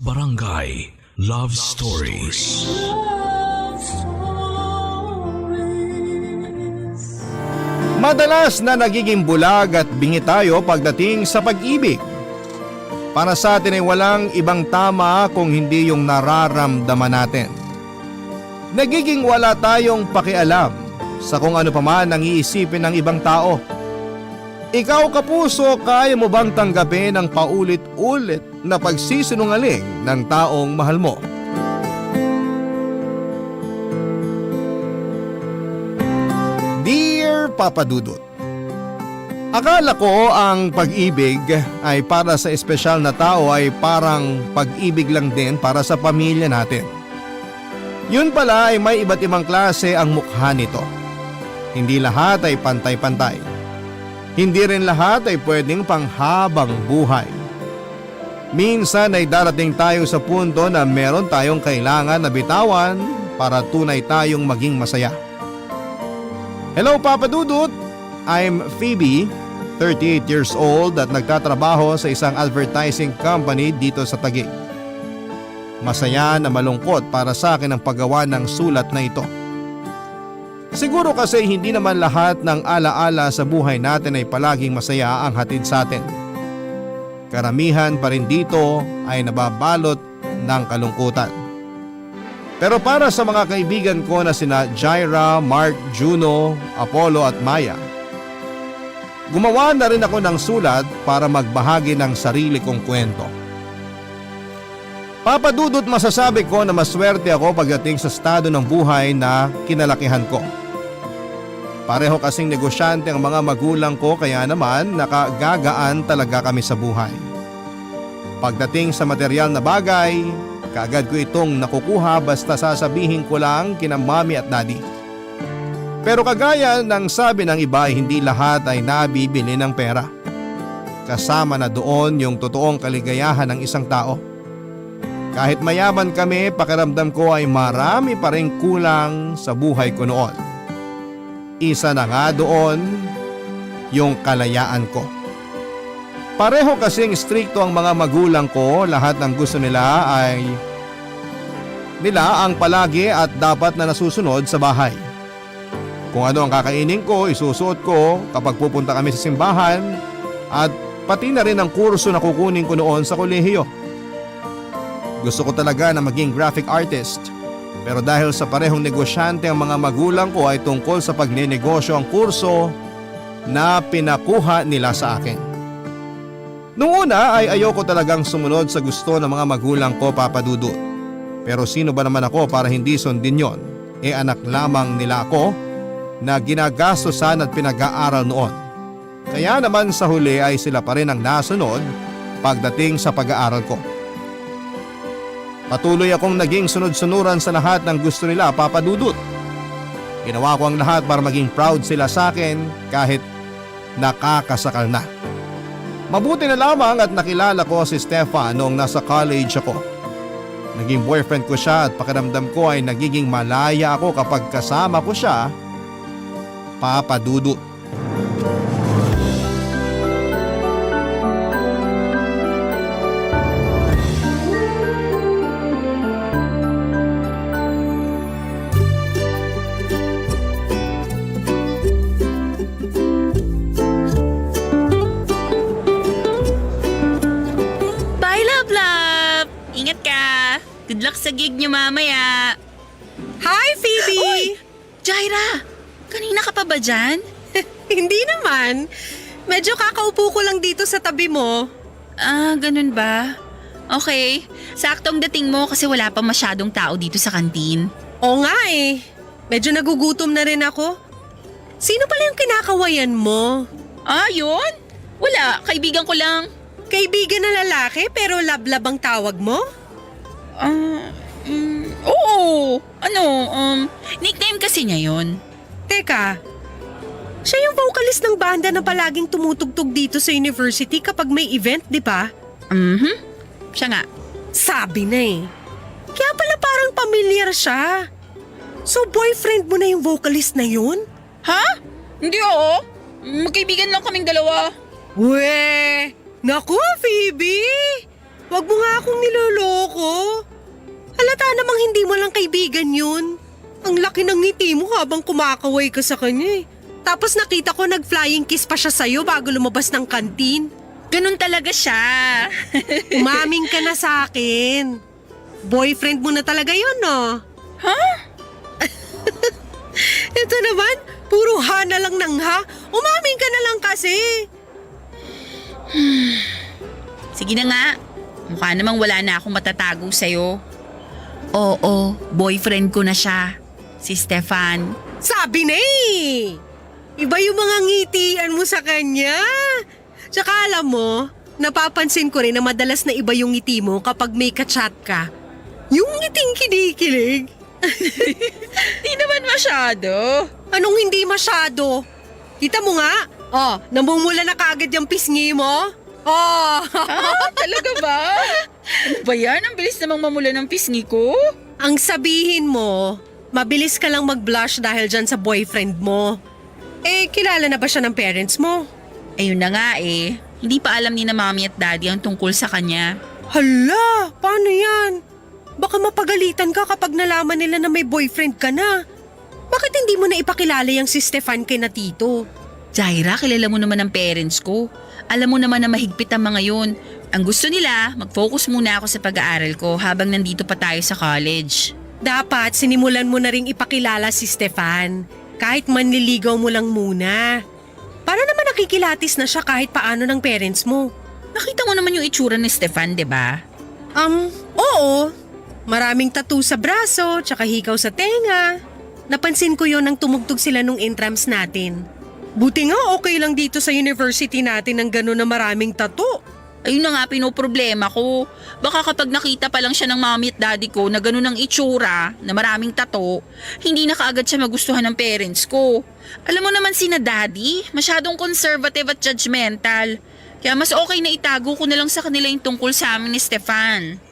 Barangay Love Stories. Madalas na nagiging bulag at bingi tayo pagdating sa pag-ibig. Para sa atin ay walang ibang tama kung hindi yung nararamdaman natin. Nagiging wala tayong pakialam sa kung ano pa man ang iisipin ng ibang tao. Ikaw kapuso, kaya mo bang tanggapin ang paulit-ulit na pagsisinungaling ng taong mahal mo? Dear Papa Dudut, akala ko ang pag-ibig ay para sa espesyal na tao ay parang pag-ibig lang din para sa pamilya natin. Yun pala ay may iba't ibang klase ang mukha nito. Hindi lahat ay pantay-pantay. Hindi rin lahat ay pwedeng panghabang buhay. Minsan ay darating tayo sa punto na meron tayong kailangan na bitawan para tunay tayong maging masaya. Hello Papa Dudut, I'm Phoebe, 38 years old at nagtatrabaho sa isang advertising company dito sa Taguig. Masaya na malungkot para sa akin ang paggawa ng sulat na ito. Siguro kasi hindi naman lahat ng alaala sa buhay natin ay palaging masaya ang hatid sa atin. Karamihan pa rin dito ay nababalot ng kalungkutan. Pero para sa mga kaibigan ko na sina Jaira, Mark, Juno, Apollo at Maya, gumawa na rin ako ng sulat para magbahagi ng sarili kong kwento. Papa Dudut, masasabi ko na maswerte ako pagdating sa estado ng buhay na kinalakihan ko. Pareho kasing negosyante ang mga magulang ko kaya naman nakagagaan talaga kami sa buhay. Pagdating sa material na bagay, kaagad ko itong nakukuha basta sasabihin ko lang kina mami at daddy. Pero kagaya ng sabi ng iba, hindi lahat ay nabibili ng pera. Kasama na doon yung totoong kaligayahan ng isang tao. Kahit mayaman kami, pakiramdam ko ay marami pa ring kulang sa buhay ko noon. Isa na nga doon, yung kalayaan ko. Pareho kasing strikto ang mga magulang ko, lahat ng gusto nila ay ang palagi at dapat na nasusunod sa bahay. Kung ano ang kakainin ko, isusuot ko kapag pupunta kami sa simbahan at pati na rin ang kurso na kukunin ko noon sa kolehiyo. Gusto ko talaga na maging graphic artist. Pero dahil sa parehong negosyante ang mga magulang ko ay tungkol sa pagnenegosyo ang kurso na pinakuha nila sa akin. Noong una ay ayoko talagang sumunod sa gusto ng mga magulang ko, Papa Dudut. Pero sino ba naman ako para hindi sundin yon? Anak lamang nila ako na ginagastosan at pinag-aaral noon. Kaya naman sa huli ay sila pa rin ang nasunod pagdating sa pag-aaral ko. Patuloy akong naging sunod-sunuran sa lahat ng gusto nila, Papa Dudut. Ginawa ko ang lahat para maging proud sila sa akin kahit nakakasakal na. Mabuti na lamang at nakilala ko si Stefan noong nasa college ako. Naging boyfriend ko siya at pakiramdam ko ay nagiging malaya ako kapag kasama ko siya, Papa Dudut. Ingat ka. Good luck sa gig niyo mamaya. Hi, Phoebe! Uy! Jaira! Kanina ka pa ba dyan? Hindi naman. Medyo kakaupo ko lang dito sa tabi mo. Ah, ganun ba? Okay. Saktong dating mo kasi wala pa masyadong tao dito sa kantin. Oo nga eh. Medyo nagugutom na rin ako. Sino pala yung kinakawayan mo? Ah, yun? Wala. Kaibigan ko lang. Kaibigan na lalaki pero lablab ang tawag mo? Oo. Nickname kasi niya yun. Teka, siya yung vocalist ng banda na palaging tumutugtog dito sa university kapag may event, di ba? Siya nga. Sabi na eh. Kaya pala parang pamilyar siya. So boyfriend mo na yung vocalist na yun? Ha? Hindi oo. Magkaibigan lang kaming dalawa. Weh! Naku, Phoebe! Wag mo nga akong niloloko. mo lang kaibigan yun. Ang laki ng ngiti mo habang kumakaway ka sa kanya eh. Tapos nakita ko nag-flying kiss pa siya sa'yo bago lumabas ng kantin. Ganun talaga siya. Umaming ka na sa akin. Boyfriend mo na talaga yun, no? Huh? Ito naman, puro ha na lang ng ha. Umaming ka na lang kasi. Sige na nga. Mukha namang wala na akong matatago sa'yo. Oo, boyfriend ko na siya. Si Stefan. Sabi na eh. Iba yung mga ngitian mo sa kanya. Tsaka alam mo, napapansin ko rin na madalas na iba yung ngiti mo kapag may kachat ka. Yung ngiting kinikilig. Di naman masyado. Anong hindi masyado? Kita mo nga, namumula na kaagad yung pisngi mo. Oh, Talaga ba? Ano ba yan? Ang bilis namang mamula ng pisngi ko. ang sabihin mo, mabilis ka lang mag-blush dahil dyan sa boyfriend mo. Eh, kilala na ba siya ng parents mo? Ayun na nga eh. Hindi pa alam ni na mommy at daddy ang tungkol sa kanya. Hala, paano yan? Baka mapagalitan ka kapag nalaman nila na may boyfriend ka na. Bakit hindi mo na ipakilala yung si Stefan kay na tito? Jaira, kilala mo naman ang parents ko. Alam mo naman na mahigpit ang mga yun. Ang gusto nila, mag-focus muna ako sa pag-aaral ko habang nandito pa tayo sa college. Dapat sinimulan mo na ring ipakilala si Stefan. Kahit manliligaw mo lang muna. Para naman nakikilatis na siya kahit paano ng parents mo. Nakita mo naman yung itsura ni Stefan, di ba? Oo. Maraming tattoo sa braso, tsaka hikaw sa tenga. Napansin ko yon nang tumugtog sila nung intrams natin. Buti nga okay lang dito sa university natin ng gano'n na maraming tattoo. Ayun na nga pinoproblema ko. Baka kapag nakita pa lang siya ng mommy at daddy ko na ganun ang itsura, na maraming tato, hindi na kaagad siya magustuhan ng parents ko. Alam mo naman sina daddy, masyadong conservative at judgmental. Kaya mas okay na itago ko na lang sa kanila yung tungkol sa amin ni Stefan.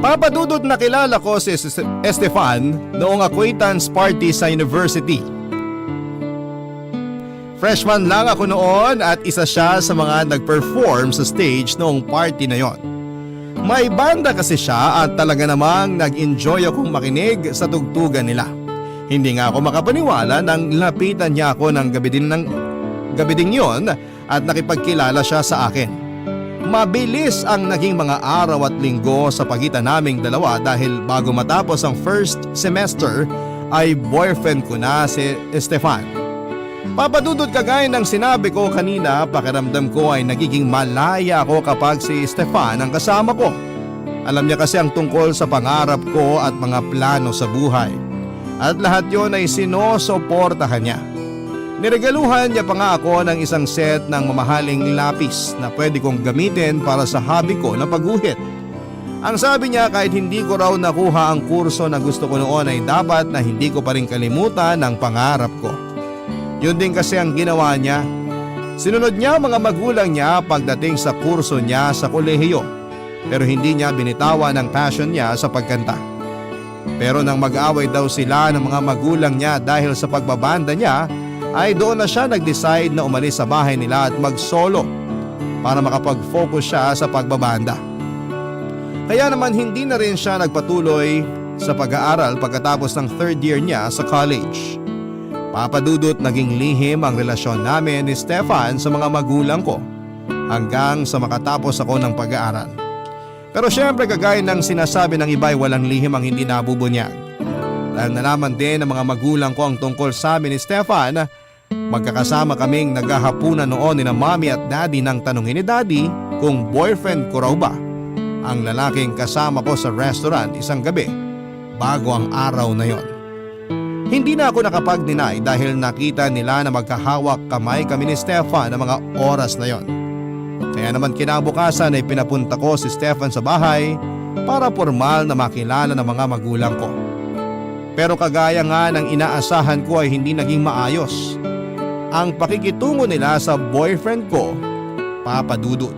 Papadudot na kilala ko si Estefan noong acquaintance party sa university. Freshman lang ako noon at isa siya sa mga nag-perform sa stage noong party na yon. May banda kasi siya at talaga namang nag-enjoy akong makinig sa tugtugan nila. Hindi nga ako makapaniwala nang lapitan niya ako ng gabi ding yon at nakipagkilala siya sa akin. Mabilis ang naging mga araw at linggo sa pagitan naming dalawa dahil bago matapos ang first semester ay boyfriend ko na si Stefan. Papadudot kagaya ng sinabi ko kanina, pakiramdam ko ay nagiging malaya ako kapag si Stefan ang kasama ko. Alam niya kasi ang tungkol sa pangarap ko at mga plano sa buhay. At lahat yon ay sinusuportahan niya. Niregaluhan niya pa nga ako ng isang set ng mamahaling lapis na pwede kong gamitin para sa hobby ko na pagguhit. Ang sabi niya kahit hindi ko raw nakuha ang kurso na gusto ko noon ay dapat na hindi ko pa rin kalimutan ang pangarap ko. Yun din kasi ang ginawa niya. Sinunod niya ang mga magulang niya pagdating sa kurso niya sa kolehiyo. Pero hindi niya binitawan ang passion niya sa pagkanta. Pero nang mag-away daw sila ng mga magulang niya dahil sa pagbabanda niya, ay doon na siya nag-decide na umalis sa bahay nila at mag-solo para makapag-focus siya sa pagbabanda. Kaya naman hindi na rin siya nagpatuloy sa pag-aaral pagkatapos ng third year niya sa college. Papadudot naging lihim ang relasyon namin ni Stefan sa mga magulang ko hanggang sa makatapos ako ng pag-aaral. Pero syempre kagaya ng sinasabi ng iba ay walang lihim ang hindi nabubunyag. Dahil nalaman din ng mga magulang ko ang tungkol sa amin ni Stefan, magkakasama kaming naghahapunan noon ni na mommy at daddy nang tanungin ni daddy kung boyfriend ko raw ba ang lalaking kasama ko sa restaurant isang gabi bago ang araw na yon. Hindi na ako nakapag-deny dahil nakita nila na magkahawak kamay kami ni Stefan ng mga oras na yon. Kaya naman kinabukasan ay pinapunta ko si Stefan sa bahay para formal na makilala ng mga magulang ko. Pero kagaya nga ng inaasahan ko ay hindi naging maayos ang pakikitungo nila sa boyfriend ko, Papa Dudut.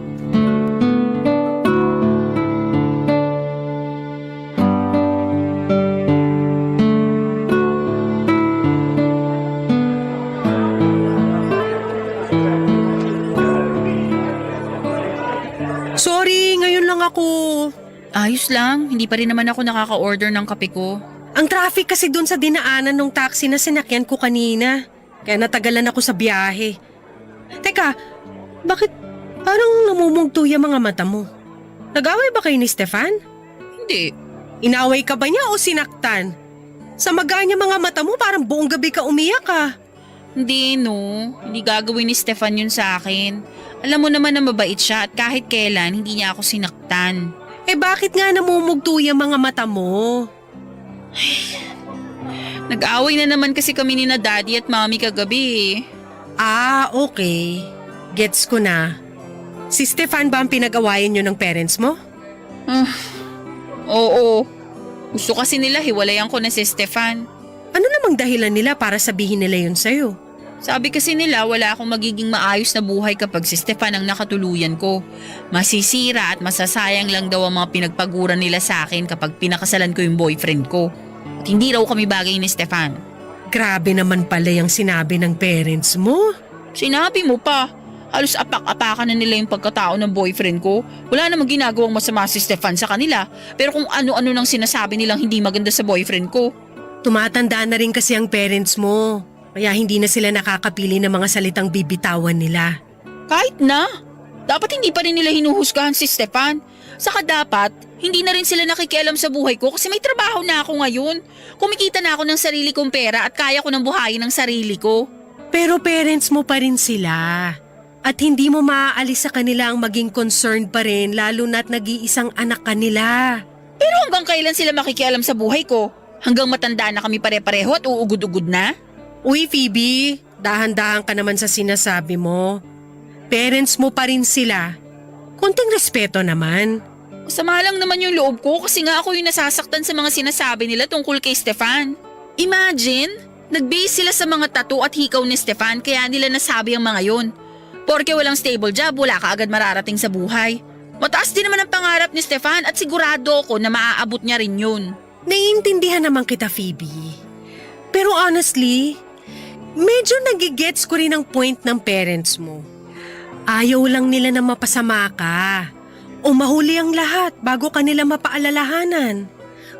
Sorry, ngayon lang ako Ayos lang, hindi pa rin naman ako nakaka-order ng kape ko. Ang traffic kasi dun sa dinaanan ng taxi na sinakyan ko kanina. Kaya natagalan ako sa biyahe. Teka, bakit parang namumugto yung mga mata mo? Nag-away ba kayo ni Stefan? Hindi. Inaway ka ba niya o sinaktan? Sa maga niya mga mata mo parang buong gabi ka umiyak ah. Hindi no, hindi gagawin ni Stefan yun sa akin. Alam mo naman na mabait siya at kahit kailan hindi niya ako sinaktan. Eh bakit nga namumugto yung mga mata mo? Nag-away na naman kasi kami ni na daddy at mommy kagabi. Ah, okay. Gets ko na. Si Stefan ba ang pinag-awayan niyo ng parents mo? Oo. Gusto kasi nila hiwalayan ko na si Stefan. Ano namang dahilan nila para sabihin nila yun sa'yo? Sabi kasi nila wala akong magiging maayos na buhay kapag si Stefan ang nakatuluyan ko. Masisira at masasayang lang daw ang mga pinagpaguran nila sa akin kapag pinakasalan ko yung boyfriend ko. At hindi raw kami bagay ni Stefan. Grabe naman pala yung sinabi ng parents mo. Sinabi mo pa. Halos apak-apakan na nila yung pagkatao ng boyfriend ko. Wala namang ginagawang masama si Stefan sa kanila. Pero kung ano-ano nang sinasabi nilang hindi maganda sa boyfriend ko. Tumatanda na rin kasi ang parents mo. Kaya hindi na sila nakakapili ng mga salitang bibitawan nila. Kahit na. Dapat hindi pa rin nila hinuhusgahan si Stefan. Saka dapat, hindi na rin sila nakikialam sa buhay ko kasi may trabaho na ako ngayon. Kumikita na ako ng sarili kong pera at kaya ko nang buhayin ang sarili ko. Pero parents mo pa rin sila. At hindi mo maaalis sa kanila ang maging concerned pa rin lalo na't nag-iisang anak kanila. Pero hanggang kailan sila makikialam sa buhay ko? Hanggang matanda na kami pare-pareho at uugod-ugod na? Uy Phoebe, dahan-dahan ka naman sa sinasabi mo. Parents mo pa rin sila. Konting respeto naman. Masama lang naman yung loob ko kasi nga ako yung nasasaktan sa mga sinasabi nila tungkol kay Stefan. Imagine, nag-base sila sa mga tattoo at hikaw ni Stefan kaya nila nasabi ang mga yon. Porke walang stable job, wala ka agad mararating sa buhay. Mataas din naman ang pangarap ni Stefan at sigurado ako na maaabot niya rin yun. Naiintindihan naman kita Phoebe. Pero honestly, medyo nagigets ko rin ang point ng parents mo. Ayaw lang nila na mapasama ka o mahuli ang lahat bago kanila mapaalalahanan.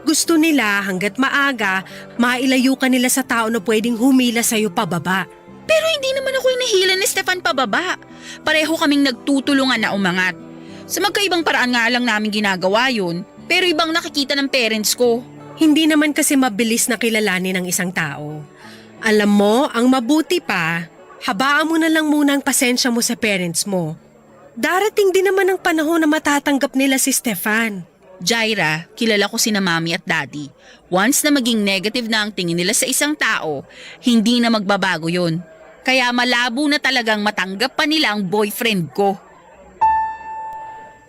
Gusto nila hanggat maaga, mailayo ka nila sa tao na pwedeng humila sa'yo pababa. Pero hindi naman ako hinihila ni Stefan pababa. Pareho kaming nagtutulungan na umangat. Sa magkaibang paraan nga lang namin ginagawa yun, pero ibang nakikita ng parents ko. Hindi naman kasi mabilis na kilalanin ng isang tao. Alam mo, ang mabuti pa, habaan mo na lang muna ang pasensya mo sa parents mo. Darating din naman ang panahon na matatanggap nila si Stefan. Jaira, kilala ko sina mami at daddy. Once na maging negative na ang tingin nila sa isang tao, hindi na magbabago yun. Kaya malabo na talagang matanggap pa nila ang boyfriend ko.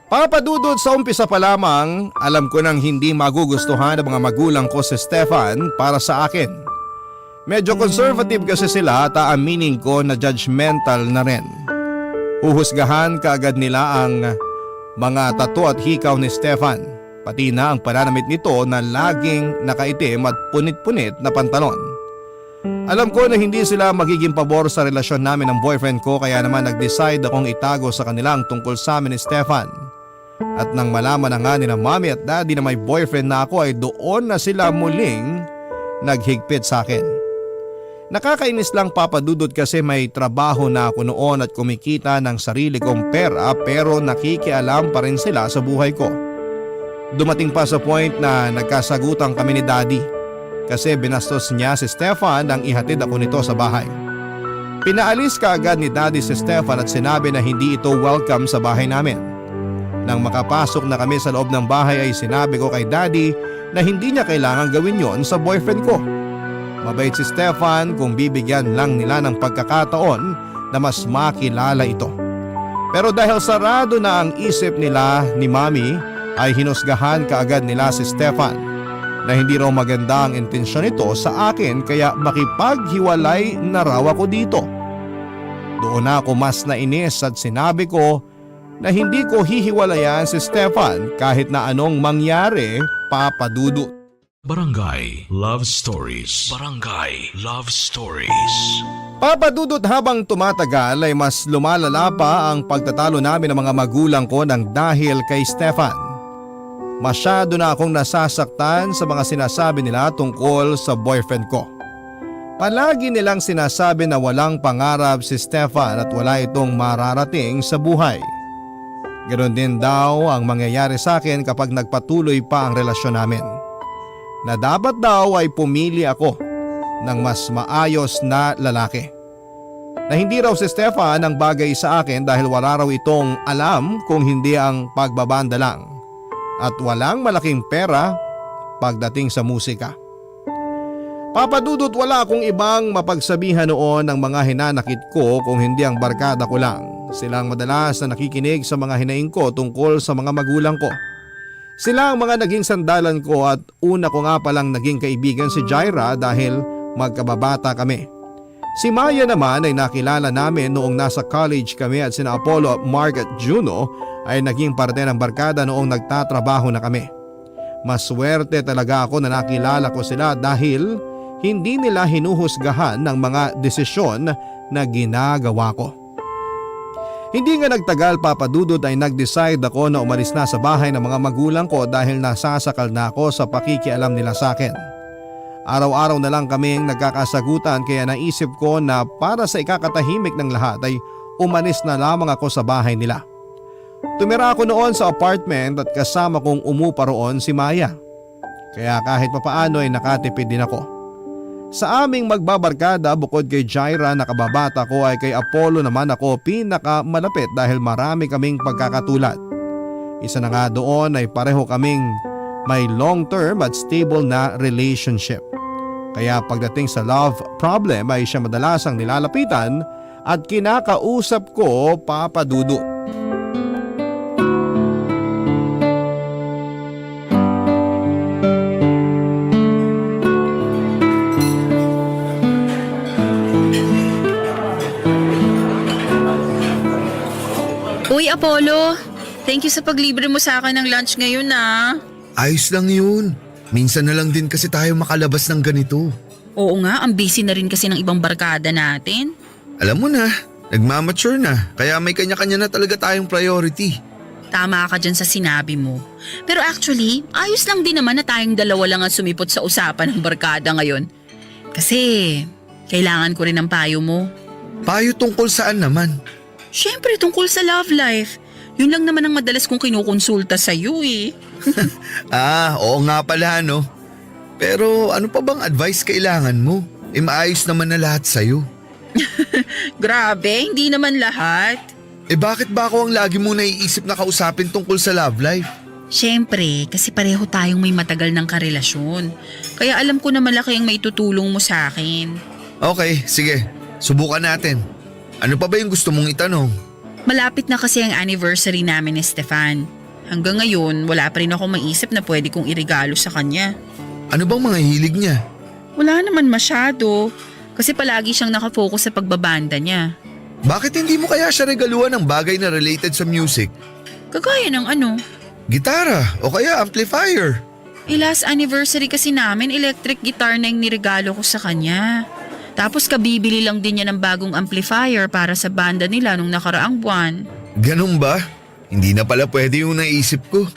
Papadudod sa umpisa pa lamang, alam ko nang hindi magugustuhan ng mga magulang ko si Stefan para sa akin. Medyo conservative kasi sila at aaminin ko na judgmental na rin. Uhusgahan kaagad nila ang mga tattoo at hikaw ni Stefan, pati na ang pananamit nito na laging nakaitim at punit-punit na pantalon. Alam ko na hindi sila magiging pabor sa relasyon namin ng boyfriend ko kaya naman nag-decide akong itago sa kanila ang tungkol sa amin ni Stefan. At nang malaman na nga ni na mommy at daddy na may boyfriend na ako ay doon na sila muling naghigpit sa akin. Nakakainis lang papadudod kasi may trabaho na ako noon at kumikita ng sarili kong pera pero nakikialam pa rin sila sa buhay ko. Dumating pa sa point na nagkasagutan kami ni daddy kasi binastos niya si Stefan nang ihatid ako nito sa bahay. Pinaalis kaagad ni daddy si Stefan at sinabi na hindi ito welcome sa bahay namin. Nang makapasok na kami sa loob ng bahay ay sinabi ko kay daddy na hindi niya kailangan gawin yon sa boyfriend ko. Mabait si Stefan kung bibigyan lang nila ng pagkakataon na mas makilala ito. Pero dahil sarado na ang isip nila ni Mami ay hinusgahan kaagad nila si Stefan na hindi raw maganda ang intensyon nito sa akin kaya makipaghiwalay na raw ako dito. Doon ako mas nainis at sinabi ko na hindi ko hihiwalayan si Stefan kahit na anong mangyari, papadudot. Barangay Love Stories. Barangay Love Stories. Papadudot habang tumatagal ay mas lumalala pa ang pagtatalo namin ng mga magulang ko ng dahil kay Stefan. Masyado na akong nasasaktan sa mga sinasabi nila tungkol sa boyfriend ko. Palagi nilang sinasabi na walang pangarap si Stefan at wala itong mararating sa buhay. Ganon din daw ang mangyayari sa akin kapag nagpatuloy pa ang relasyon namin. Na dapat daw ay pumili ako ng mas maayos na lalaki. Na hindi raw si Stefan ang bagay sa akin dahil wala raw itong alam kung hindi ang pagbabanda lang. At walang malaking pera pagdating sa musika. Papadudot, wala akong ibang mapagsabihan noon ng mga hinanakit ko kung hindi ang barkada ko lang. Silang madalas na nakikinig sa mga hinaing ko tungkol sa mga magulang ko. Sila ang mga naging sandalan ko at una ko nga palang naging kaibigan si Jaira dahil magkababata kami. Si Maya naman ay nakilala namin noong nasa college kami at sina Apollo, Mark at Juno ay naging parte ng barkada noong nagtatrabaho na kami. Maswerte talaga ako na nakilala ko sila dahil hindi nila hinuhusgahan ng mga desisyon na ginagawa ko. Hindi nga nagtagal, Papadudod, ay nag-decide ako na umalis na sa bahay ng mga magulang ko dahil nasasakal na ako sa pakikialam nila sa akin. Araw-araw na lang kaming nagkakasagutan kaya naisip ko na para sa ikakatahimik ng lahat ay umalis na lamang ako sa bahay nila. Tumira ako noon sa apartment at kasama kong umupa roon si Maya. Kaya kahit papaano ay nakatipid din ako. Sa aming magbabarkada bukod kay Jaira na kababata ko ay kay Apollo naman ako pinakamalapit dahil marami kaming pagkakatulad. Isa na nga doon ay pareho kaming may long-term at stable na relationship. Kaya pagdating sa love problem ay siya madalas ang nilalapitan at kinakausap ko, Papadudod. Uy, Apollo, thank you sa paglibre mo sa akin ng lunch ngayon Ayos lang yun. Minsan na lang din kasi tayo makalabas ng ganito. Oo nga, ang busy na rin kasi ng ibang barkada natin. Alam mo na, nagmamature na. Kaya may kanya-kanya na talaga tayong priority. Tama ka dyan sa sinabi mo. Pero actually, ayos lang din naman na tayong dalawa lang ang sumipot sa usapan ng barkada ngayon. Kasi, kailangan ko rin ng payo mo. Payo tungkol saan naman? Siyempre, tungkol sa love life. Yun lang naman ang madalas kong kinukonsulta sa'yo Oo nga pala no. Pero ano pa bang advice kailangan mo? Maayos naman na lahat sa'yo. Grabe, hindi naman lahat. Bakit ba ako ang lagi mo naiisip na kausapin tungkol sa love life? Siyempre, kasi pareho tayong may matagal ng karelasyon. Kaya alam ko na malaki ang may tutulong mo sa akin. Okay, sige. Subukan natin. Ano pa ba yung gusto mong itanong? Malapit na kasi ang anniversary namin ni Stefan. Hanggang ngayon, wala pa rin ako maisip na pwede kong irigalo sa kanya. Ano bang mga hilig niya? Wala naman masyado. Kasi palagi siyang nakafocus sa pagbabanda niya. Bakit hindi mo kaya siya regaluhan ng bagay na related sa music? Kagaya ng ano? Gitara o kaya amplifier? Last anniversary kasi namin, electric guitar na yung nirigalo ko sa kanya. Tapos kabibili lang din niya ng bagong amplifier para sa banda nila nung nakaraang buwan. Ganun ba? Hindi na pala pwede yung naisip ko.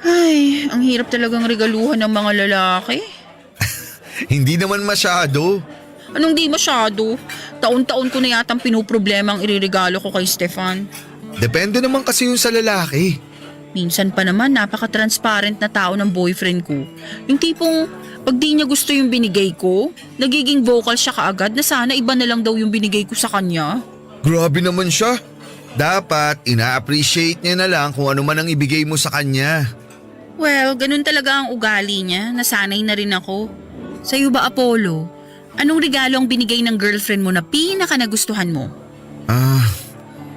Ay, ang hirap talagang regaluhan ng mga lalaki. Hindi naman masyado. Anong di masyado? Taon-taon ko na yatang pinuproblema ang iririgalo ko kay Stefan. Depende naman kasi yung sa lalaki. Minsan pa naman napaka-transparent na tao ng boyfriend ko. Yung tipong pag di niya gusto yung binigay ko, nagiging vocal siya kaagad na sana iba na lang daw yung binigay ko sa kanya. Grabe naman siya. Dapat ina-appreciate niya na lang kung ano man ang ibigay mo sa kanya. Well, ganun talaga ang ugali niya. Nasanay na rin ako. Sa'yo ba, Apollo? Anong regalo ang binigay ng girlfriend mo na pinaka nagustuhan mo?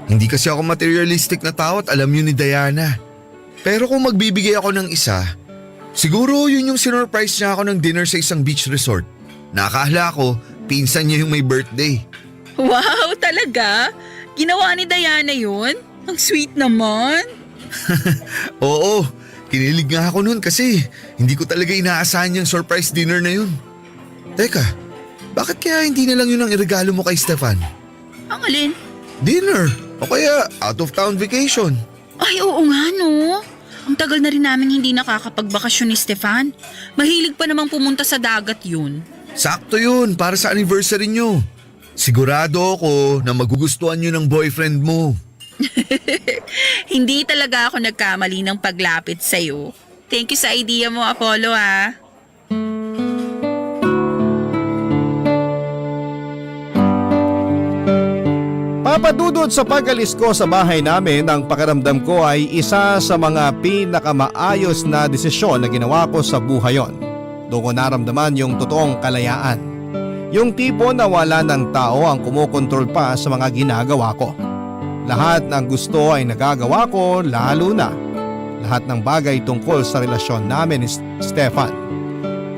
Hindi kasi ako materialistic na tao at alam yun ni Diana. Pero kung magbibigay ako ng isa, siguro yun yung sinurprise niya ako ng dinner sa isang beach resort. Nakakala ko, pinsan niya yung may birthday. Wow, talaga? Ginawa ni Diana yun? Ang sweet naman. Oo, kinilig nga ako nun kasi hindi ko talaga inaasahan yung surprise dinner na yun. Teka, bakit kaya hindi na lang yun ang iregalo mo kay Stefan? Ang alin? Dinner o kaya out of town vacation. Ay, oo nga no. Ang tagal na rin namin hindi nakakapagbakasyon ni Stefan. Mahilig pa namang pumunta sa dagat yun. Sakto yun para sa anniversary nyo. Sigurado ako na magugustuhan nyo ng boyfriend mo. Hindi talaga ako nagkamali ng paglapit sa'yo. Thank you sa idea mo, Apollo, ha. Papadudod sa pag-alis ko sa bahay namin, ang pakiramdam ko ay isa sa mga pinakamaayos na desisyon na ginawa ko sa buhay yon. Doon ko naramdaman yung totoong kalayaan. Yung tipo na wala ng tao ang kumokontrol pa sa mga ginagawa ko. Lahat ng gusto ay nagagawa ko, lalo na lahat ng bagay tungkol sa relasyon namin ni Stefan.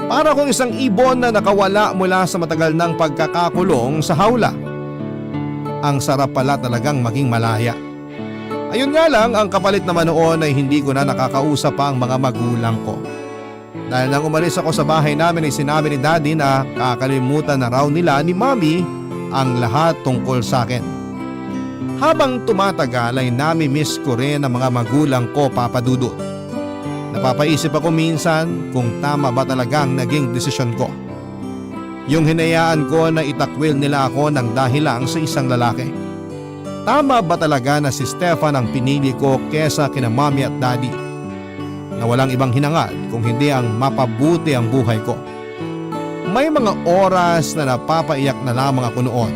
Para kong isang ibon na nakawala mula sa matagal ng pagkakakulong sa hawla. Ang sarap pala talagang maging malaya. Ayun nga lang, ang kapalit naman noon ay hindi ko na nakakausap pa ang mga magulang ko. Dahil nang umalis ako sa bahay namin ay sinabi ni Daddy na kakalimutan na raw nila ni Mommy ang lahat tungkol sa akin. Habang tumatagal ay nami-miss ko rin ang mga magulang ko, Papa Dudut. Napapaisip ako minsan kung tama ba talagang naging desisyon ko. Yung hinayaan ko na itakwil nila ako ng dahil lang sa isang lalaki. Tama ba talaga na si Stefan ang pinili ko kesa kina Mommy at Daddy? Na walang ibang hinangad kung hindi ang mapabuti ang buhay ko. May mga oras na napapaiyak na lamang ako noon.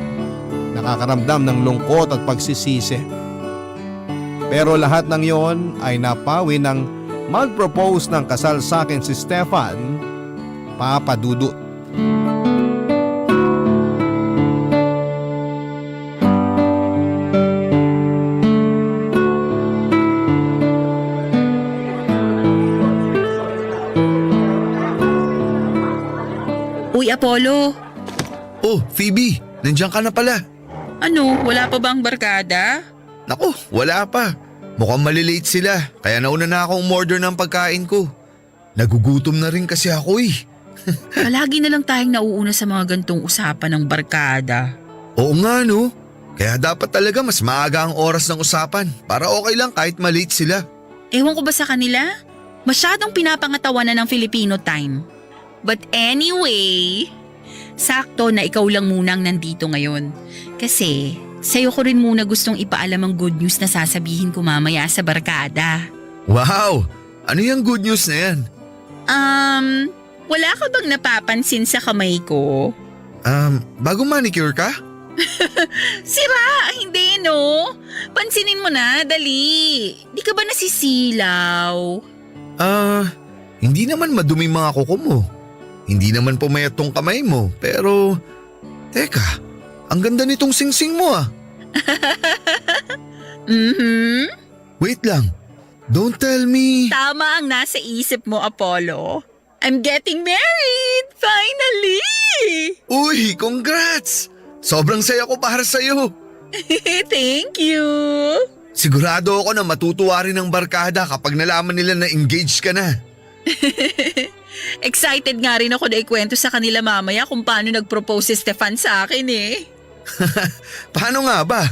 Nakakaramdam ng lungkot at pagsisisi. Pero lahat ng yon ay napawi ng mag-propose ng kasal sa akin si Stefan, Papa Dudut. Uy, Apollo. Oh, Phoebe, nandiyan ka na pala. Ano, wala pa bang barkada? Naku, wala pa. Mukhang malilate sila, kaya nauna na akong umorder ng pagkain ko. Nagugutom na rin kasi ako eh. Palagi na lang tayong nauuna sa mga gantong usapan ng barkada. Oo nga no, kaya dapat talaga mas maaga ang oras ng usapan para okay lang kahit malate sila. Ewan ko ba sa kanila? Masyadong pinapangatawanan ng Filipino time. But anyway, sakto na ikaw lang munang nandito ngayon. Kasi sa'yo ko rin muna gustong ipaalam ang good news na sasabihin ko mamaya sa barkada. Wow! Ano yung good news na yan? Wala ka bang napapansin sa kamay ko? Bagong manicure ka? Sira! Hindi no! Pansinin mo na, dali! Di ka ba nasisilaw? Hindi naman madumi mga kuko mo. Hindi naman pumayat tong kamay mo, pero… Teka, ang ganda nitong singsing mo ah. Wait lang, don't tell me… Tama ang nasa isip mo, Apollo. I'm getting married! Finally! Uy, congrats! Sobrang saya ko para sa'yo. Thank you! Sigurado ako na matutuwa rin ang barkada kapag nalaman nila na engaged ka na. Excited nga rin ako na ikwento sa kanila mamaya kung paano nag-propose si Stefan sa akin eh. Paano nga ba?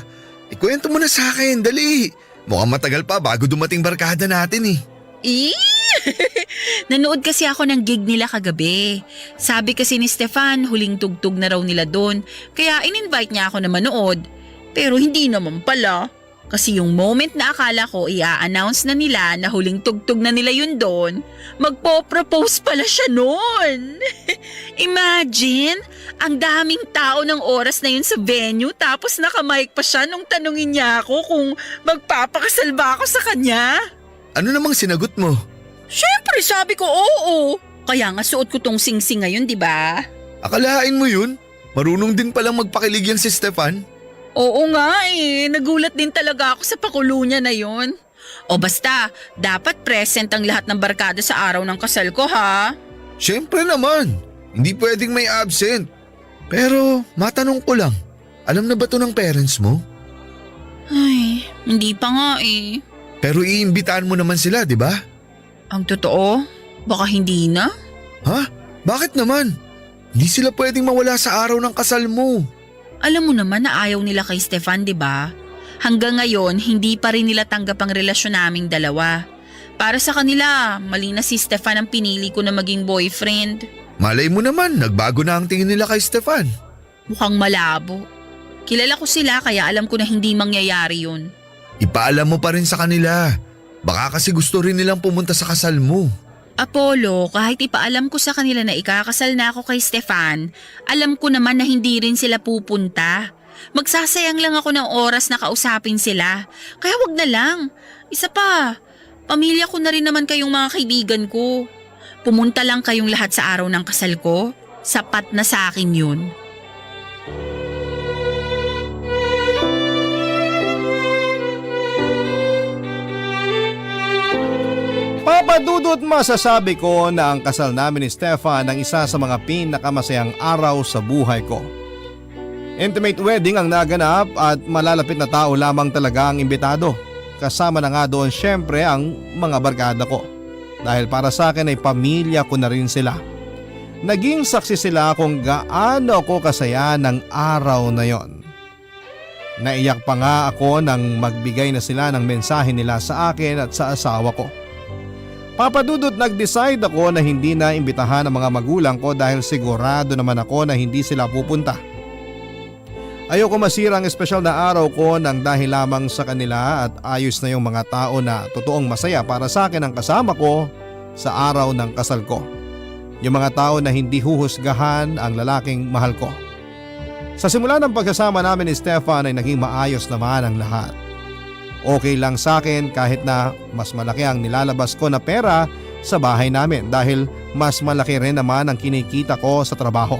Ikwento mo na sa akin, dali. Mukhang matagal pa bago dumating barkada natin eh. Nanood kasi ako ng gig nila kagabi. Sabi kasi ni Stefan, huling tugtog na raw nila doon. Kaya in-invite niya ako na manood. Pero hindi naman pala. Kasi yung moment na akala ko i-announce na nila na huling tugtog na nila yun doon, magpo-propose pala siya noon. Imagine, ang daming tao ng oras na yun sa venue tapos nakamike pa siya nung tanungin niya ako kung magpapakasal ba ako sa kanya. Ano namang sinagot mo? Syempre sabi ko oo. Kaya nga suot ko tong singsing ngayon, di ba? Akalain mo yun? Marunong din palang magpakilig yan si Stefan. Oo nga eh, nagulat din talaga ako sa pakulo niya na yun. O basta, dapat present ang lahat ng barkada sa araw ng kasal ko ha? Siyempre naman, hindi pwedeng may absent. Pero matanong ko lang, alam na ba to ng parents mo? Ay, hindi pa nga eh. Pero iimbitahan mo naman sila, di ba? Ang totoo, baka hindi na. Ha? Bakit naman? Hindi sila pwedeng mawala sa araw ng kasal mo. Alam mo naman na ayaw nila kay Stefan, di ba? Hanggang ngayon, hindi pa rin nila tanggap ang relasyon naming dalawa. Para sa kanila, mali na si Stefan ang pinili ko na maging boyfriend. Malay mo naman, nagbago na ang tingin nila kay Stefan. Mukhang malabo. Kilala ko sila kaya alam ko na hindi mangyayari yun. Ipaalam mo pa rin sa kanila. Baka kasi gusto rin nilang pumunta sa kasal mo. Apollo, kahit ipaalam ko sa kanila na ikakasal na ako kay Stefan, alam ko naman na hindi rin sila pupunta. Magsasayang lang ako ng oras na kausapin sila. Kaya wag na lang. Isa pa, pamilya ko na rin naman kayong mga kaibigan ko. Pumunta lang kayong lahat sa araw ng kasal ko. Sapat na sa akin yun. Papadudot masasabi ko na ang kasal namin ni Stefan ang isa sa mga pinakamasayang araw sa buhay ko. Intimate wedding ang naganap at malalapit na tao lamang talaga ang imbitado. Kasama na nga doon syempre ang mga barkada ko. Dahil para sa akin ay pamilya ko na rin sila. Naging saksi sila kung gaano ako kasaya ng araw na yon. Naiyak pa nga ako nang magbigay na sila ng mensahe nila sa akin at sa asawa ko. Papadudot nag-decide ako na hindi na imbitahan ang mga magulang ko dahil sigurado naman ako na hindi sila pupunta. Ayoko masira ang espesyal na araw ko nang dahil lamang sa kanila at ayos na yung mga tao na totoong masaya para sa akin ang kasama ko sa araw ng kasal ko. Yung mga tao na hindi huhusgahan ang lalaking mahal ko. Sa simula ng pagkasama namin ni Stefan ay naging maayos naman ang lahat. Okay lang sa akin kahit na mas malaki ang nilalabas ko na pera sa bahay namin dahil mas malaki rin naman ang kinikita ko sa trabaho.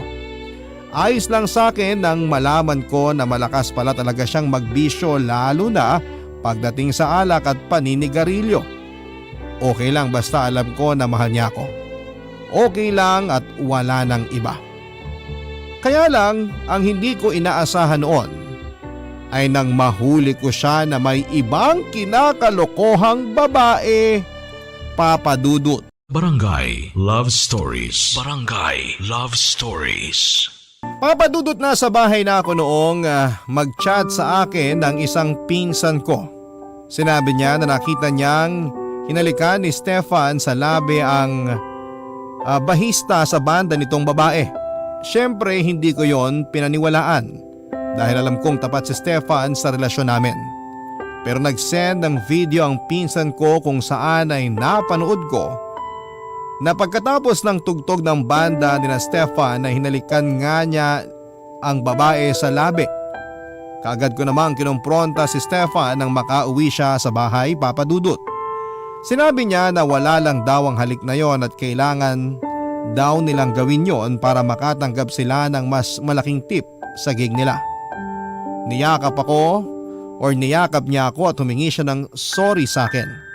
Ayos lang sa akin nang malaman ko na malakas pala talaga siyang magbisyo lalo na pagdating sa alak at paninigarilyo. Okay lang basta alam ko na mahal niya ako. Okay lang at wala nang iba. Kaya lang ang hindi ko inaasahan noon ay nang mahuli ko siya na may ibang kinakalokohang babae. Papadudot. Barangay Love Stories. Barangay Love Stories. Papadudot na sa bahay na ako noong mag-chat sa akin ng isang pinsan ko. Sinabi niya na nakita niyang hinalikan ni Stefan sa labi ang bahista sa banda nitong babae. Siyempre hindi ko yon pinaniwalaan dahil alam kong tapat si Stefan sa relasyon namin. Pero nag-send ng video ang pinsan ko kung saan ay napanood ko na pagkatapos ng tugtog ng banda ni Stefan ay hinalikan nga niya ang babae sa labi. Kaagad ko namang kinumpronta si Stefan nang makauwi siya sa bahay, Papadudot. Sinabi niya na wala lang daw ang halik na yon at kailangan daw nilang gawin yon para makatanggap sila ng mas malaking tip sa gig nila. Niyakap niya ako at humingi siya ng sorry sa akin.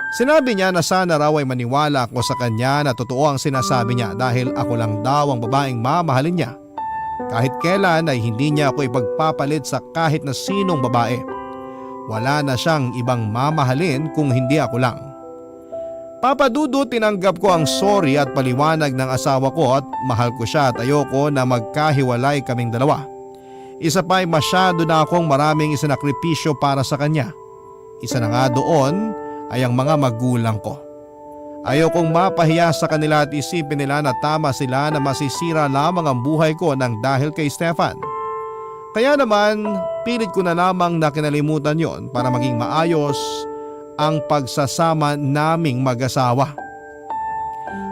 Sinabi niya na sana raw ay maniwala ako sa kanya na totoo ang sinasabi niya dahil ako lang daw ang babaeng mamahalin niya. Kahit kailan ay hindi niya ako ipagpapalit sa kahit na sinong babae. Wala na siyang ibang mamahalin kung hindi ako lang. Papadudot tinanggap ko ang sorry at paliwanag ng asawa ko at mahal ko siya at ayoko na magkahiwalay kaming dalawa. Isa pa ay masyado na akong maraming isinakripisyo para sa kanya. Isa na nga doon ay ang mga magulang ko. Ayokong mapahiya sa kanila at isipin nila na tama sila na masisira lamang ang buhay ko nang dahil kay Stefan. Kaya naman pilit ko na lamang na kinalimutan yon para maging maayos ang pagsasama naming mag-asawa.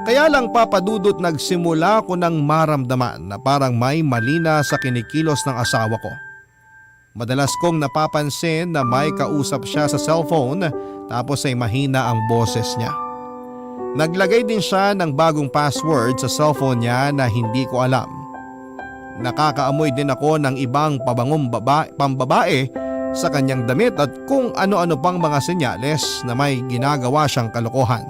Kaya lang Papadudot nagsimula ko ng maramdaman na parang may mali na sa kinikilos ng asawa ko. Madalas kong napapansin na may kausap siya sa cellphone tapos ay mahina ang boses niya. Naglagay din siya ng bagong password sa cellphone niya na hindi ko alam. Nakakaamoy din ako ng ibang pabangong pambabae sa kanyang damit at kung ano-ano pang mga senyales na may ginagawa siyang kalokohan.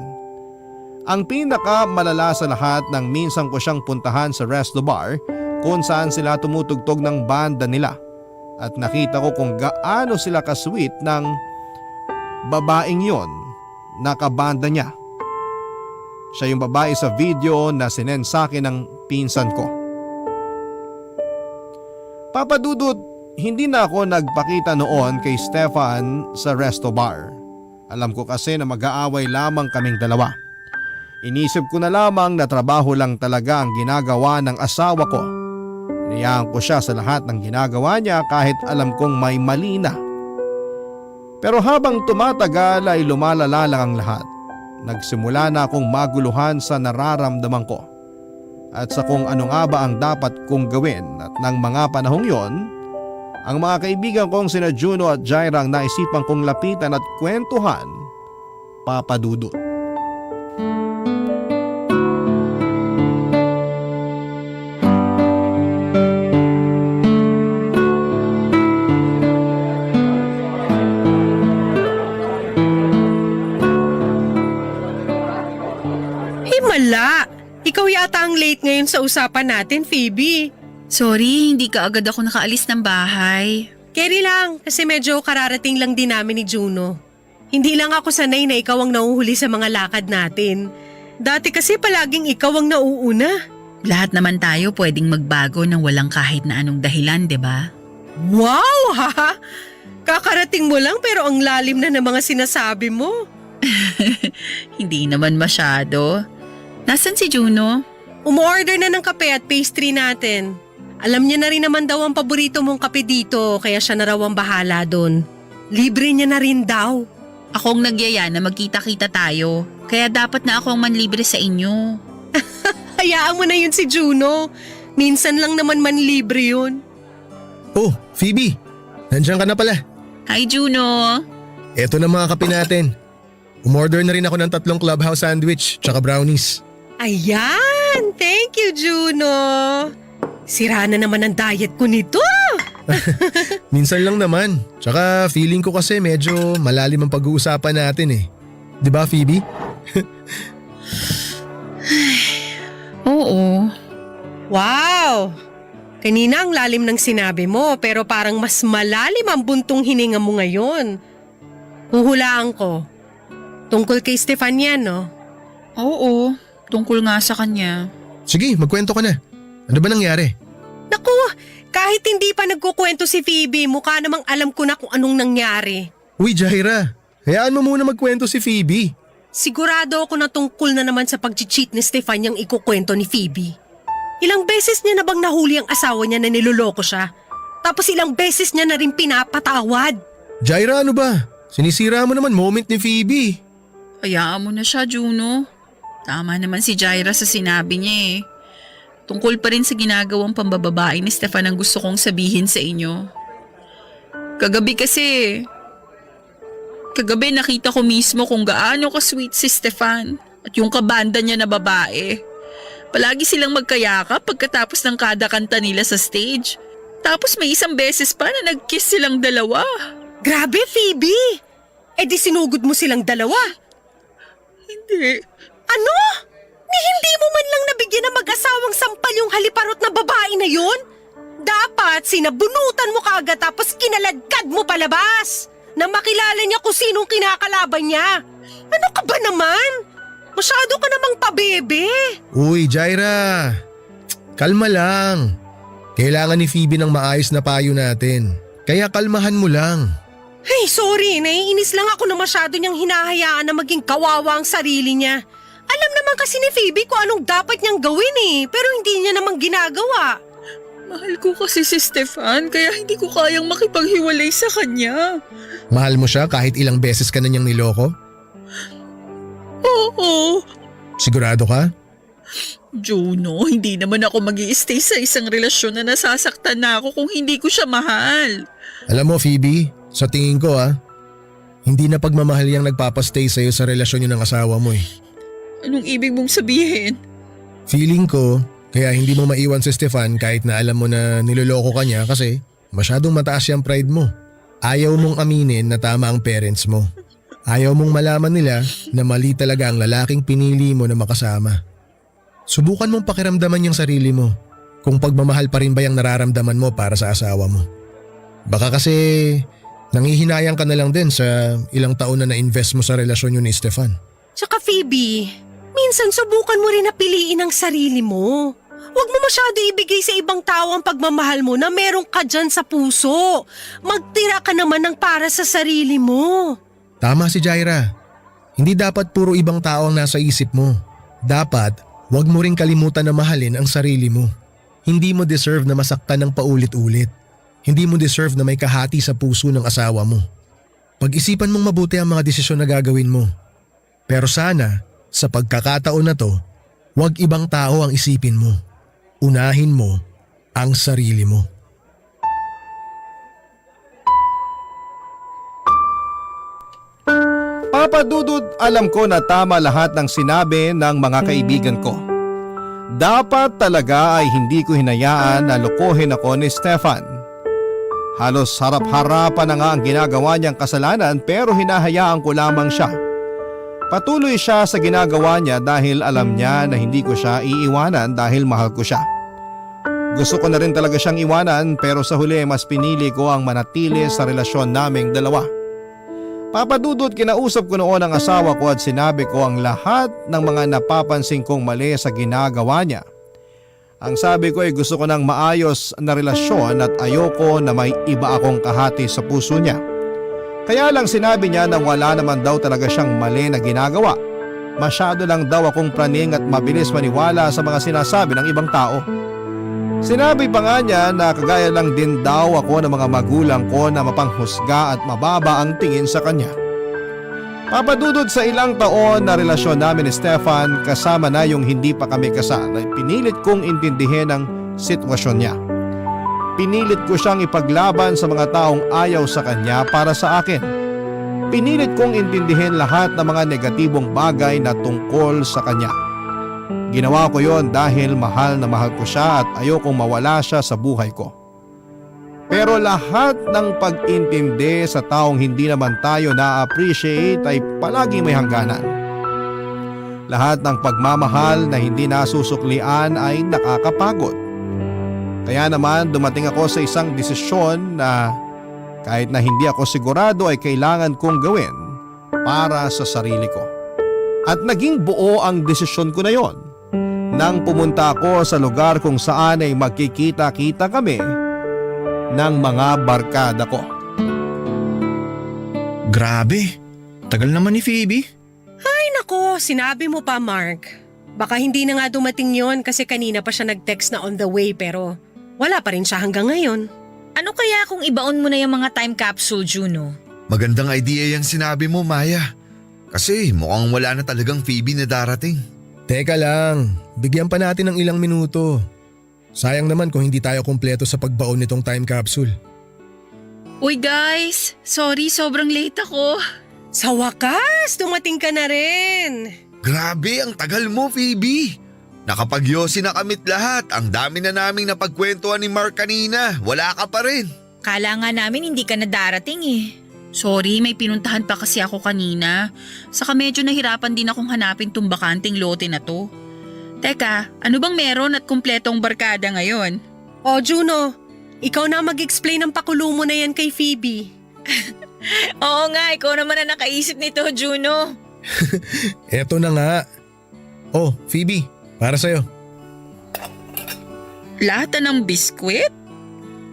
Ang pinaka malala sa lahat nang minsan ko siyang puntahan sa resto bar kung saan sila tumutugtog ng banda nila at nakita ko kung gaano sila kasweet ng babaeng yon na kabanda niya. Siya yung babae sa video na sinend sa akin ng pinsan ko. Papadudot, hindi na ako nagpakita noon kay Stefan sa resto bar. Alam ko kasi na mag-aaway lamang kaming dalawa. Inisip ko na lamang na trabaho lang talaga ang ginagawa ng asawa ko. Inayaan ko siya sa lahat ng ginagawa niya kahit alam kong may mali na. Pero habang tumatagal ay lumalala lang ang lahat. Nagsimula na akong maguluhan sa nararamdaman ko. At sa kung ano nga ba ang dapat kong gawin at ng mga panahong yon, ang mga kaibigan kong sina Juno at Jaira ang naisipan kong lapitan at kwentuhan, Papa Dudut. Himala! Ikaw yata ang late ngayon sa usapan natin, Phoebe. Sorry, hindi ka agad ako nakaalis ng bahay. Carry lang, kasi medyo kararating lang din namin ni Juno. Hindi lang ako sanay na ikaw ang nauhuli sa mga lakad natin. Dati kasi palaging ikaw ang nauuna. Lahat naman tayo pwedeng magbago ng walang kahit na anong dahilan, 'di ba? Wow, ha? Kakarating mo lang pero ang lalim na ng mga sinasabi mo. Hindi naman masyado. Nasaan si Juno? Umorder na ng kape at pastry natin. Alam niya na rin naman daw ang paborito mong kape dito kaya siya na raw ang bahala doon. Libre niya na rin daw. Akong nagyaya na magkita-kita tayo. Kaya dapat na ako ang manlibre sa inyo. Hayaan mo na yun si Juno. Minsan lang naman manlibre yun. Oh, Phoebe! Nandiyan ka na pala. Hi Juno! Eto na mga kape natin. Umorder na rin ako ng 3 clubhouse sandwich tsaka brownies. Ayan! Thank you, Juno! Sira na naman ang diet ko nito! Minsan lang naman. Tsaka feeling ko kasi medyo malalim ang pag-uusapan natin eh. 'Di ba, Phoebe? Oo. Wow! Kanina ang lalim ng sinabi mo pero parang mas malalim ang buntong hininga mo ngayon. Huhulaan ko. Tungkol kay Stefan yan, no? Oo, tungkol nga sa kanya. Sige, magkwento ka na. Ano ba nangyari? Naku, kahit hindi pa nagkukwento si Phoebe, mukha namang alam ko na kung anong nangyari. Uy, Jaira. Hayaan mo muna magkwento si Phoebe. Sigurado ako na tungkol na naman sa pag-cheat ni Stefan yung ikukwento ni Phoebe. Ilang beses niya na bang nahuli ang asawa niya na niloloko siya? Tapos ilang beses niya na rin pinapatawad. Jaira, ano ba? Sinisira mo naman moment ni Phoebe. Hayaan mo na siya, Juno. Tama naman si Jaira sa sinabi niya eh. Tungkol pa rin sa ginagawang pambababae ni Stefan ang gusto kong sabihin sa inyo. Kagabi nakita ko mismo kung gaano ka-sweet si Stefan at yung kabanda niya na babae. Palagi silang magkayakap pagkatapos ng kada kanta nila sa stage. Tapos may isang beses pa na nag-kiss silang dalawa. Grabe, Phoebe! Eh di sinugod mo silang dalawa. Hindi. Ano? Ni hindi mo man lang nabigyan ng mag-asawang sampal yung haliparot na babae na yun? Dapat sinabunutan mo kaagad tapos kinaladkad mo palabas na makilala niya kung sinong kinakalaban niya. Ano ka ba naman? Masyado ka namang pabebe. Uy, Jaira. Kalma lang. Kailangan ni Phoebe ng maayos na payo natin. Kaya kalmahan mo lang. Hey, sorry. Naiinis lang ako na masyado niyang hinahayaan na maging kawawa ang sarili niya. Alam naman kasi ni Phoebe kung anong dapat niyang gawin eh, pero hindi niya namang ginagawa. Mahal ko kasi si Stefan kaya hindi ko kayang makipaghiwalay sa kanya. Mahal mo siya kahit ilang beses ka na niyang niloko? Oo. Sigurado ka? Juno, hindi naman ako mag-i-stay sa isang relasyon na nasasaktan na ako kung hindi ko siya mahal. Alam mo, Phoebe, sa tingin ko hindi na pagmamahal yung nagpapastay sa'yo sa relasyon yun ng asawa mo eh. Anong ibig mong sabihin? Feeling ko, kaya hindi mo maiwan si Stefan kahit na alam mo na niloloko ka niya kasi masyadong mataas yung pride mo. Ayaw mong aminin na tama ang parents mo. Ayaw mong malaman nila na mali talaga ang lalaking pinili mo na makasama. Subukan mong pakiramdaman yung sarili mo kung pagmamahal pa rin ba yung nararamdaman mo para sa asawa mo. Baka kasi nangihinayang ka na lang din sa ilang taon na na-invest mo sa relasyon yun ni Stefan. Tsaka Phoebe, minsan subukan mo rin na piliin ang sarili mo. Huwag mo masyado ibigay sa ibang tao ang pagmamahal mo na meron ka dyan sa puso. Magtira ka naman ng para sa sarili mo. Tama si Jaira. Hindi dapat puro ibang tao ang nasa isip mo. Dapat, huwag mo ring kalimutan na mahalin ang sarili mo. Hindi mo deserve na masaktan ng paulit-ulit. Hindi mo deserve na may kahati sa puso ng asawa mo. Pag-isipan mong mabuti ang mga desisyon na gagawin mo. Pero sana, sa pagkakataon na to, huwag ibang tao ang isipin mo. Unahin mo ang sarili mo. Papa Dudut, alam ko na tama lahat ng sinabi ng mga kaibigan ko. Dapat talaga ay hindi ko hinayaan na lokohin ako ni Stefan. Halos harap-harapan na nga ang ginagawa niyang kasalanan pero hinahayaan ko lamang siya. Patuloy siya sa ginagawa niya dahil alam niya na hindi ko siya iiwanan dahil mahal ko siya. Gusto ko na rin talaga siyang iwanan pero sa huli mas pinili ko ang manatili sa relasyon naming dalawa. Papa Dudut, kinausap ko noon ang asawa ko at sinabi ko ang lahat ng mga napapansin kong mali sa ginagawa niya. Ang sabi ko ay gusto ko ng maayos na relasyon at ayoko na may iba akong kahati sa puso niya. Kaya lang sinabi niya na wala naman daw talaga siyang mali na ginagawa. Masyado lang daw akong praning at mabilis maniwala sa mga sinasabi ng ibang tao. Sinabi pa nga niya na kagaya lang din daw ako ng mga magulang ko na mapanghusga at mababa ang tingin sa kanya. Papadudod sa ilang taon na relasyon namin ni Stefan kasama na yung hindi pa kami kasal ay pinilit kong intindihin ang sitwasyon niya. Pinilit ko siyang ipaglaban sa mga taong ayaw sa kanya para sa akin. Pinilit kong intindihin lahat ng mga negatibong bagay na tungkol sa kanya. Ginawa ko yon dahil mahal na mahal ko siya at ayokong mawala siya sa buhay ko. Pero lahat ng pag-intindi sa taong hindi naman tayo na-appreciate ay palaging may hangganan. Lahat ng pagmamahal na hindi nasusuklian ay nakakapagod. Kaya naman dumating ako sa isang desisyon na kahit na hindi ako sigurado ay kailangan kong gawin para sa sarili ko. At naging buo ang desisyon ko na yon. Nang pumunta ako sa lugar kung saan ay magkikita-kita kami ng mga barkada ko. Grabe, tagal naman ni Phoebe. Ay nako, sinabi mo pa Mark. Baka hindi na nga dumating yon kasi kanina pa siya nag-text na on the way pero wala pa rin siya hanggang ngayon. Ano kaya kung ibaon mo na yung mga time capsule, Juno? Magandang idea yung sinabi mo, Maya. Kasi mukhang wala na talagang Phoebe na darating. Teka lang, bigyan pa natin ng ilang minuto. Sayang naman kung hindi tayo kumpleto sa pagbaon nitong time capsule. Uy guys, sorry sobrang late ako. Sa wakas, dumating ka na rin. Grabe, ang tagal mo, Phoebe. Nakapagyosi na kamit lahat. Ang dami na naming napagkwentuhan ni Mark kanina. Wala ka pa rin. Kala nga namin hindi ka na darating eh. Sorry, may pinuntahan pa kasi ako kanina. Saka medyo nahirapan din akong hanapin tong bakanting lote na to. Teka, ano bang meron at kumpletong barkada ngayon? O Juno, ikaw na mag-explain ng pakulo mo na yan kay Phoebe. Oo nga, ikaw naman na nakaisip nito, Juno. Eto na nga. Oh, Phoebe, para sa'yo. Lata ng biskwit?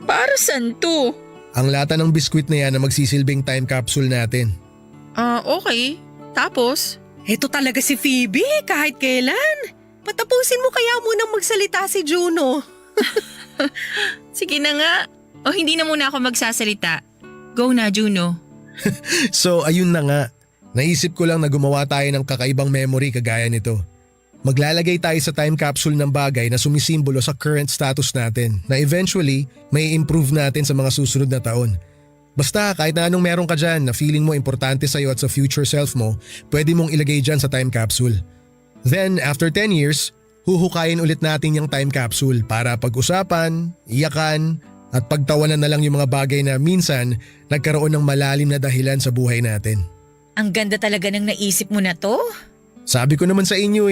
Para saan to? Ang lata ng biskwit na yan na magsisilbing time capsule natin. Okay. Tapos? Ito talaga si Phoebe kahit kailan. Patapusin mo kaya munang magsalita si Juno. Sige na nga. O hindi na muna ako magsasalita. Go na, Juno. So ayun na nga. Naisip ko lang na gumawa tayo ng kakaibang memory kagaya nito. Maglalagay tayo sa time capsule ng bagay na sumisimbolo sa current status natin na eventually may improve natin sa mga susunod na taon. Basta kahit na anong meron ka dyan na feeling mo importante sa'yo at sa future self mo, pwede mong ilagay dyan sa time capsule. Then after 10 years, huhukayin ulit natin yung time capsule para pag-usapan, iyakan at pagtawanan na lang yung mga bagay na minsan nagkaroon ng malalim na dahilan sa buhay natin. Ang ganda talaga ng naisip mo na to. Sabi ko naman sa inyo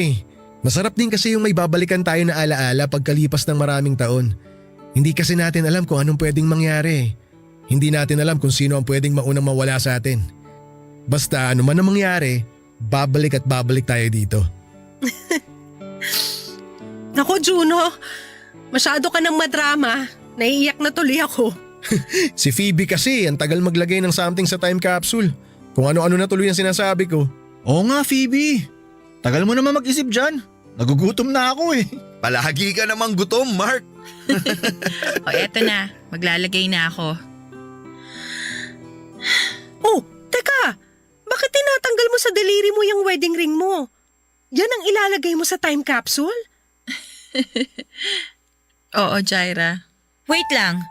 masarap din kasi yung may babalikan tayo na alaala pagkalipas ng maraming taon. Hindi kasi natin alam kung anong pwedeng mangyari. Hindi natin alam kung sino ang pwedeng maunang mawala sa atin. Basta ano man ang mangyari, babalik at babalik tayo dito. Nako Juno, masyado ka ng madrama. Naiiyak na tuloy ako. Si Phoebe kasi ang tagal maglagay ng something sa time capsule. Kung ano-ano na tuloy ang sinasabi ko. Oo nga, Phoebe. Tagal mo naman mag-isip dyan. Nagugutom na ako eh. Palagi ka namang gutom, Mark. O eto na, maglalagay na ako. Oh, teka! Bakit tinatanggal mo sa daliri mo yung wedding ring mo? Yan ang ilalagay mo sa time capsule? Oo, Jaira. Wait lang.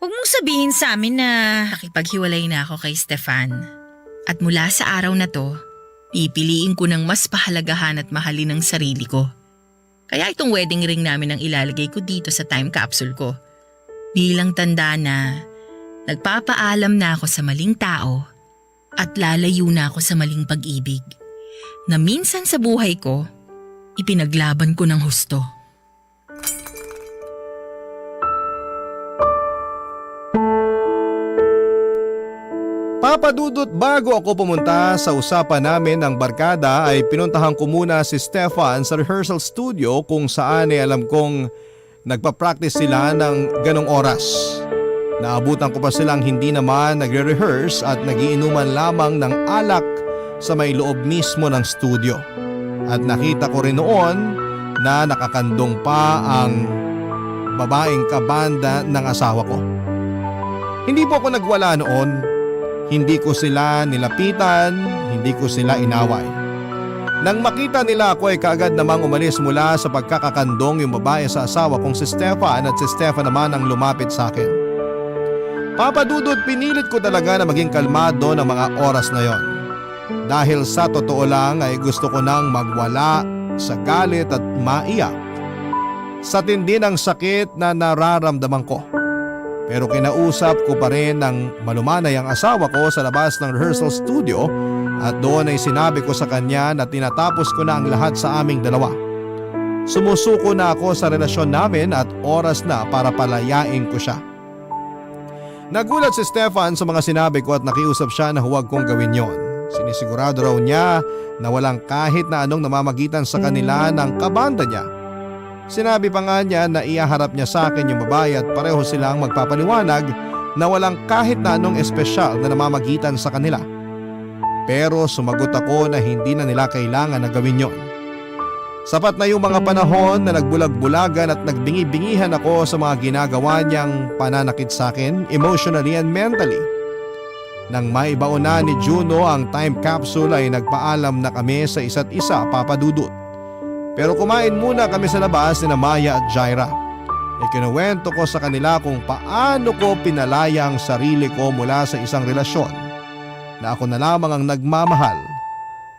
Huwag mong sabihin sa amin na… Nakipaghiwalay na ako kay Stefan. At mula sa araw na to, pipiliin ko ng mas pahalagahan at mahalin ang sarili ko. Kaya itong wedding ring namin ang ilalagay ko dito sa time capsule ko. Bilang tanda na nagpapaalam na ako sa maling tao at lalayo na ako sa maling pag-ibig na minsan sa buhay ko, ipinaglaban ko ng husto. Papadudot, bago ako pumunta sa usapan namin ng barkada ay pinuntahan ko muna si Stefan sa rehearsal studio kung saan ay alam kong nagpa-practice sila ng ganong oras. Naabutan ko pa silang hindi naman nagre-rehearse at nagiinuman lamang ng alak sa may loob mismo ng studio. At nakita ko rin noon na nakakandong pa ang babaeng kabanda ng asawa ko. Hindi po ako nagwala noon. Hindi ko sila nilapitan, hindi ko sila inaway. Nang makita nila ako ay kaagad namang umalis mula sa pagkakakandong yung babae sa asawa kong si Stefan at si Stefan naman ang lumapit sa akin. Papadudod, pinilit ko talaga na maging kalmado ng mga oras na yon. Dahil sa totoo lang ay gusto ko nang magwala sa galit at maiyak sa tindi ng sakit na nararamdaman ko. Pero kinausap ko pa rin ng malumanay ang asawa ko sa labas ng rehearsal studio at doon ay sinabi ko sa kanya na tinatapos ko na ang lahat sa aming dalawa. Sumusuko na ako sa relasyon namin at oras na para palayain ko siya. Nagulat si Stefan sa mga sinabi ko at nakiusap siya na huwag kong gawin yon. Sinisigurado raw niya na walang kahit na anong namamagitan sa kanila ng kabanda niya. Sinabi pa nga niya na iyaharap niya sa akin yung babae at pareho silang magpapaliwanag na walang kahit na anong espesyal na namamagitan sa kanila. Pero sumagot ako na hindi na nila kailangan na gawin yon. Sapat na yung mga panahon na nagbulag-bulagan at nagbingi-bingihan ako sa mga ginagawa niyang pananakit sa akin emotionally and mentally. Nang maibaon na ni Juno ang time capsule ay nagpaalam na kami sa isa't isa, Papadudut. Pero kumain muna kami sa labas ni Maya at Jaira. Ikinuwento ko sa kanila kung paano ko pinalaya ang sarili ko mula sa isang relasyon na ako na lamang ang nagmamahal.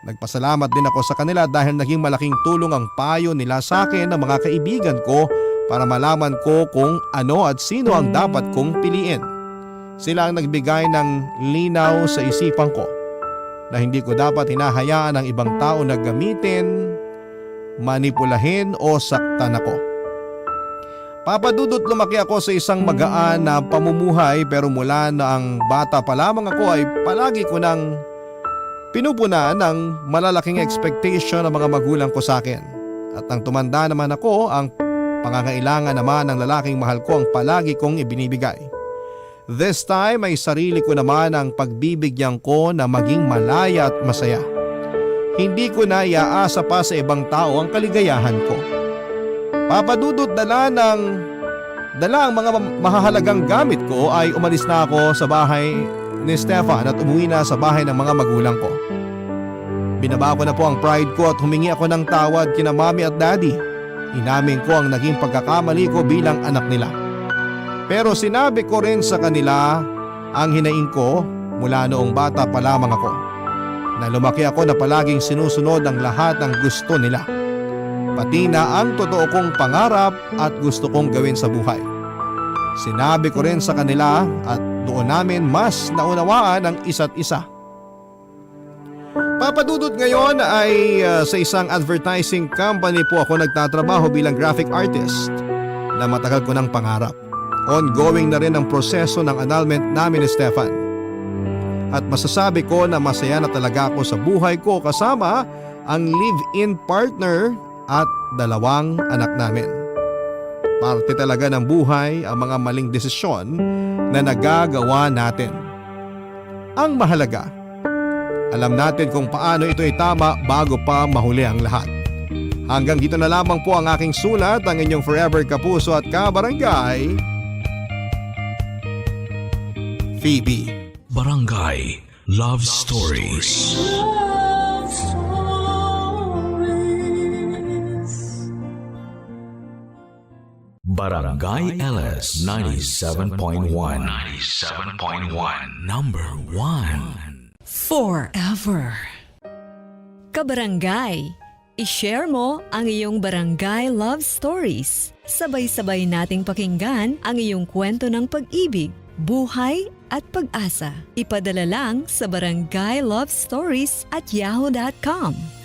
Nagpasalamat din ako sa kanila dahil naging malaking tulong ang payo nila sa akin ng mga kaibigan ko para malaman ko kung ano at sino ang dapat kong piliin. Sila ang nagbigay ng linaw sa isipan ko na hindi ko dapat hinahayaan ang ibang tao na gamitin, manipulahin o saktan ako. Papadudot, lumaki ako sa isang magaan na pamumuhay pero mula na ang bata pa lamang ako ay palagi ko nang pinupunan ng malalaking expectation ng mga magulang ko sa akin. At nang tumanda naman ako, ang pangangailangan naman ng lalaking mahal ko ang palagi kong ibinibigay. This time ay sarili ko naman ang pagbibigyan ko na maging malaya at masaya. Hindi ko na iaasa pa sa ibang tao ang kaligayahan ko. Papadudot, dala ang mga mahahalagang gamit ko ay umalis na ako sa bahay ni Stefan at umuwi na sa bahay ng mga magulang ko. Binaba ko na po ang pride ko at humingi ako ng tawad kina mommy at daddy. Inamin ko ang naging pagkakamali ko bilang anak nila. Pero sinabi ko rin sa kanila ang hinaing ko mula noong bata pa lamang ako. Na lumaki ako na palaging sinusunod ang lahat ng gusto nila. Pati na ang totoo kong pangarap at gusto kong gawin sa buhay. Sinabi ko rin sa kanila at doon namin mas naunawaan ang isa't isa. Papadudot, ngayon ay sa isang advertising company po ako nagtatrabaho bilang graphic artist na matagal ko ng pangarap. Ongoing na rin ang proseso ng annulment namin ni Stefan. At masasabi ko na masaya na talaga ako sa buhay ko kasama ang live-in partner at 2 anak namin. Parte talaga ng buhay ang mga maling desisyon na nagagawa natin. Ang mahalaga, Alam natin kung paano ito ay tama bago pa mahuli ang lahat. Hanggang dito na lamang po ang aking sulat, ang inyong forever kapuso at kabarangay, Phoebe. Barangay Love Stories. Barangay LS 97.1. 97.1. Number 1. Forever. Kabarangay, i-share mo ang iyong barangay love stories. Sabay-sabay nating pakinggan ang iyong kwento ng pag-ibig, buhay at pag-asa. Ipadala lang sa barangaylovestories@yahoo.com.